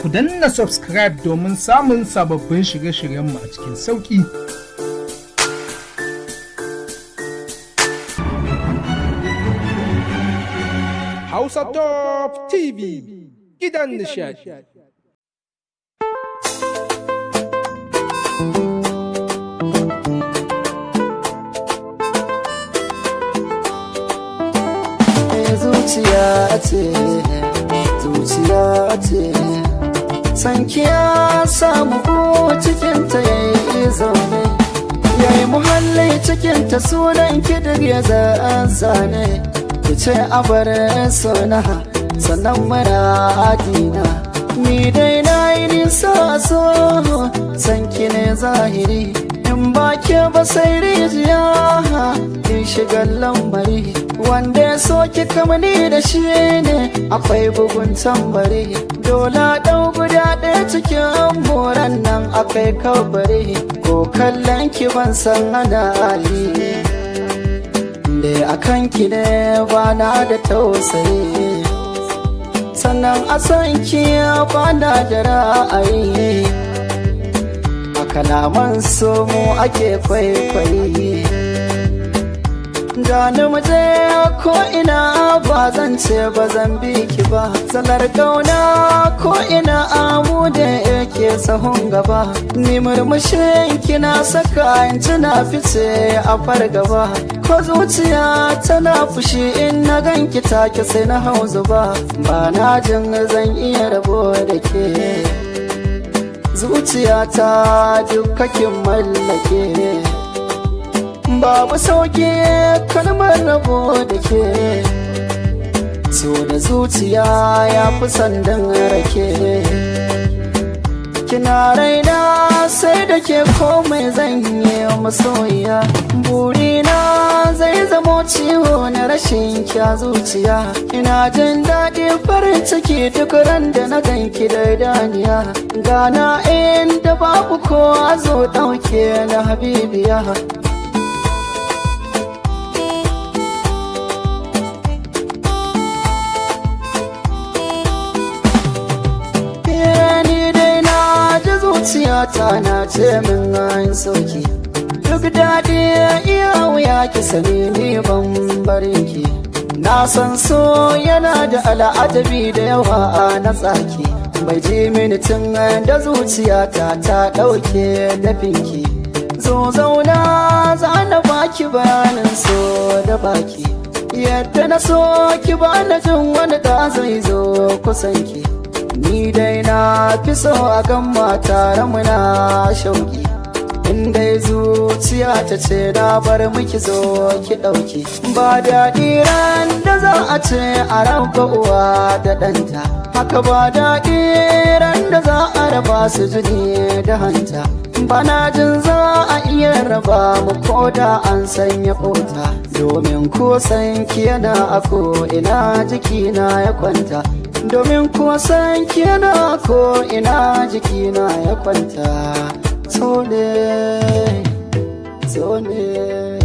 Ku danna subscribe domin samun sababbin shirye-shiryenmu a cikin sauƙi. Hausa Top TV, gidan nishadi. Zuciya ce, zuciya ce, sankiya samu ko cikinta ya yi zaune, ya yi muhalli cikinta, sunan kidir ya zane, ki ce abar suna sannan muradina. Ni dai na yi nisa, so sanki ne zahiri, in ba ke ba sai rijiya in shiga lambari. Wanda ya soki kamani da shi ne akwai bugun tambari, dole ɗau guda ɗaya cikin moran nan akwai kabari. Ko kallon ki ban san ana ali da akan ki ne, ba na da tausayi, sannan a san ki ba na da ra'ayi. A kalaman so mu ake kwaikwayi. Gani muje ko ina, ba zan ce ba zan bi ki ba. Salar kauna ko ina amu da yake sahun gaba. Ni murmushin kina saka in na fice a fargaba. Ko zuciya tana fushi, in na ganki take sai na hau zuba. Ba na jin zan iya rabo da ke. Zuciyata dukkakin mallake, babu sauki kalmar rabo da ke. So da zuciya ya fi sandan rake. Kina raina, sai da ke komai zan yi masoyiya. Burina zai zamo ciwo na rashin kya zuciya. Ina jin daɗi, farin ciki duk ran da na ganki da daniya. Gana inda babu kowa, zo ɗauke na habibiya. Ni dai na ji zuciyata na ce min an sauki. Duk daɗi iya wuya, ki sani ni ban barin ki. Na san so yana da al'ajabi da yawa a na tsaki. Bai ji mini tun da zuciyata ta ɗauke dafinki. Zo zauna, za na baki bayanin so da baki. Yadda na so ki, ba na jin wani da zai zo kusanki. Ni dai na fi so a gan tare muna shauki. In dai zuciya ta ce na bar miki, zo ki ɗauki. Ba daɗi ran da za a ce a raba uwa da ɗanta. Haka ba daɗi ran da za a raba su jini da hanta. Bana jin za a iya raba mu ko da an sanya kota. Domin ko san ki yana a ko ina jikina ya kwanta. Domin ko san ki yana ko ina jikina ya kwanta. So ne, so ne.